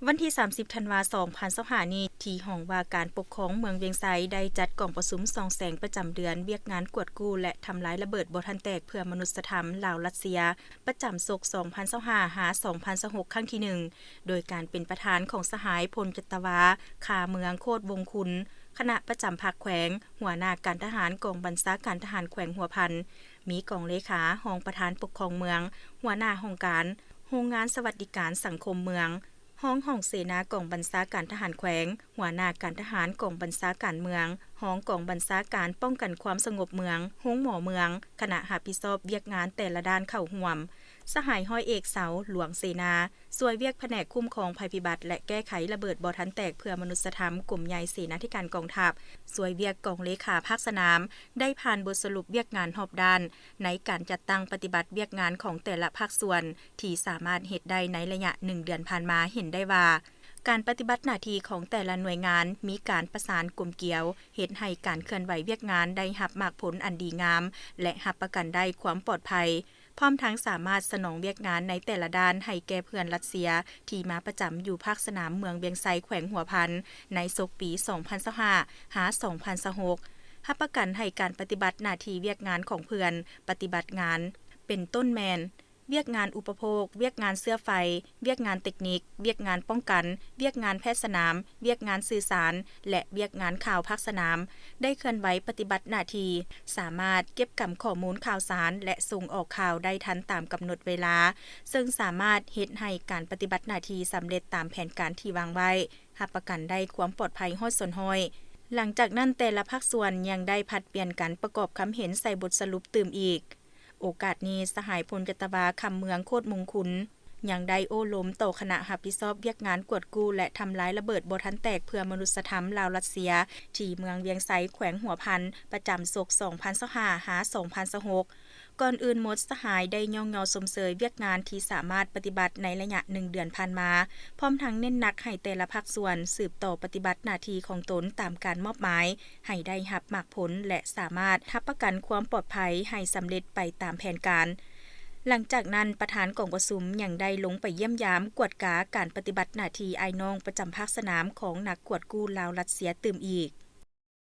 ວັນທີສາມສິບ ທັນວາ ສອງພັນຊາວຫ້ານີ້ ທີ່ຫ້ອງວ່າການປົກຄອງເມືອງວຽງໄຊ ໄດ້ຈັດກອງປະຊຸມສ່ອງແສງປະຈຳເດືອນ ວຽກງານກວດກູ້ ແລະ ທຳລາຍລະເບີດບໍ່ທັນແຕກເພື່ອມະນຸດສະທຳລາວ-ລັດເຊຍ ປະຈຳສົກ ສອງພັນຊາວຫ້າ ຫາ ສອງພັນຊາວຫົກ ຄັ້ງທີໜຶ່ງ ໂດຍການເປັນປະທານຂອງສະຫາຍ ພົນຈັດຕະວາ ຄາເມືອງ ໂຄດວົງຄຸນ ຄະນະປະຈຳພັກແຂວງ, ຫົວໜ້າການທະຫານກອງບັນຊາການທະຫານແຂວງຫົວພັນ, ມີກອງເລຂາ, ຮອງປະທານປົກຄອງເມືອງ, ຫົວໜ້າຫ້ອງການ, ໂຮງງານສະຫວັດດີການສັງຄົມເມືອງ, ຮອງຫ້ອງເສນາກອງບັນຊາການທະຫານແຂວງ, ຫົວໜ້າການທະຫານກອງບັນຊາການເມືອງ, ຮອງກອງບັນຊາການປ້ອງກັນຄວາມສະຫງົບເມືອງ, ໂຮງໝໍເມືອງ, ຄະນະຮັບຜິດຊອບວຽກງານແຕ່ລະດ້ານເຂົ້າຮ່ວມ. ສະຫາຍຮ້ອຍເອກ ເສົາ ຫຼວງເສນາ ຊ່ວຍວຽກພະແນກຄຸ້ມຄອງໄພພິບັດ ແລະ ແກ້ໄຂລະເບີດບໍ່ທັນແຕກເພື່ອມະນຸດສະທຳ ກົມໃຫຍ່ເສນາທິການກອງທັບ, ຊ່ວຍວຽກກອງເລຂາພາກສະໜາມ ໄດ້ຜ່ານບົດສະຫຼຸບວຽກງານຮອບດ້ານ ໃນການຈັດຕັ້ງປະຕິບັດວຽກງານຂອງແຕ່ລະພາກສ່ວນ ທີ່ສາມາດເຮັດໄດ້ໃນໄລຍະໜຶ່ງເດືອນຜ່ານມາ ເຫັນໄດ້ວ່າ ການປະຕິບັດໜ້າທີ່ຂອງແຕ່ລະໜ່ວຍງານມີການປະສານກົມກຽວ, ເຮັດໃຫ້ການເຄື່ອນໄຫວວຽກງານໄດ້ຮັບໝາກຜົນອັນດີງາມ ແລະ ຮັບປະກັນໄດ້ຄວາມປອດໄພ, ພ້ອມທັງສາມາດສະໜອງວຽກງານໃນແຕ່ລະດ້ານໃຫ້ແກ່ເພື່ອນລັດເຊຍທີ່ມາປະຈຳຢູ່ພາກສະໜາມເມືອງວຽງໄຊ ແຂວງຫົວພັນ ໃນສົກປີສອງພັນຊາວຫ້າ ຫາ ສອງພັນຊາວຫົກ ຮັບປະກັນໃຫ້ການປະຕິບັດໜ້າທີ່ວຽກງານຂອງເພື່ອນປະຕິບັດງານ ເປັນຕົ້ນແມ່ນ ວຽກງານອຸປະໂພກ, ວຽກງານເຊື້ອໄຟ, ວຽກງານເຕັກນິກ, ວຽກງານປ້ອງກັນ, ວຽກງານແພດສະໜາມ, ວຽກງານສື່ສານ ແລະ ວຽກງານຂ່າວພາກສະໜາມ ໄດ້ເຄື່ອນໄຫວປະຕິບັດໜ້າທີ່, ສາມາດເກັບກຳຂໍ້ມູນຂ່າວສານ ແລະ ສົ່ງອອກຂ່າວໄດ້ທັນຕາມກຳນົດເວລາ, ເຊິ່ງສາມາດເຮັດໃຫ້ການປະຕິບັດໜ້າທີ່ສຳເລັດຕາມແຜນການທີ່ວາງໄວ້, ຮັບປະກັນໄດ້ຄວາມປອດໄພຮ້ອຍສ່ວນຮ້ອຍ. ຫຼັງຈາກນັ້ນ, ແຕ່ລະພາກສ່ວນຍັງໄດ້ຜັດປ່ຽນກັນປະກອບຄຳເຫັນໃສ່ບົດສະຫຼຸບຕື່ມອີກ. ໂອກາດນີ້, ສະຫາຍ ພົນຈັດຕະວາ ຄຳເມືອງ ໂຄດມົງຄຸນ ຍັງໄດ້ໂອ້ລົມຕໍ່ຄະນະຮັບຜິດຊອບວຽກງານກວດກູ້ ແລະ ທຳລາຍລະເບີດບໍ່ທັນແຕກເພື່ອມະນຸດສະທຳລາວ-ລັດເຊຍ ທີ່ເມືອງວຽງໄຊ ແຂວງຫົວພັນ ປະຈຳສົກ ສອງພັນຊາວຫ້າ ຫາ ສອງພັນຊາວຫົກ. ກ່ອນອື່ນໝົດ, ສະຫາຍໄດ້ຍ້ອງຍໍຊົມເຊີຍວຽກງານທີ່ສາມາດປະຕິບັດໃນໄລຍະໜຶ່ງເດືອນຜ່ານມາ, ພ້ອມທັງເນັ້ນໜັກໃຫ້ແຕ່ລະພາກສ່ວນສືບຕໍ່ປະຕິບັດໜ້າທີ່ຂອງຕົນຕາມການມອບໝາຍ ໃຫ້ໄດ້ຮັບໝາກຜົນ ແລະ ສາມາດຮັບປະກັນຄວາມປອດໄພໃຫ້ສຳເລັດໄປຕາມແຜນການ. ຫຼັງຈາກນັ້ນ, ປະທານກອງປະຊຸມຍັງໄດ້ລົງໄປຢ້ຽມຢາມກວດກາການປະຕິບັດໜ້າທີ່ອ້າຍນ້ອງປະຈຳພາກສະໜາມຂອງນັກກວດກູ້ລາວ-ລັດເຊຍຕື່ມອີກ.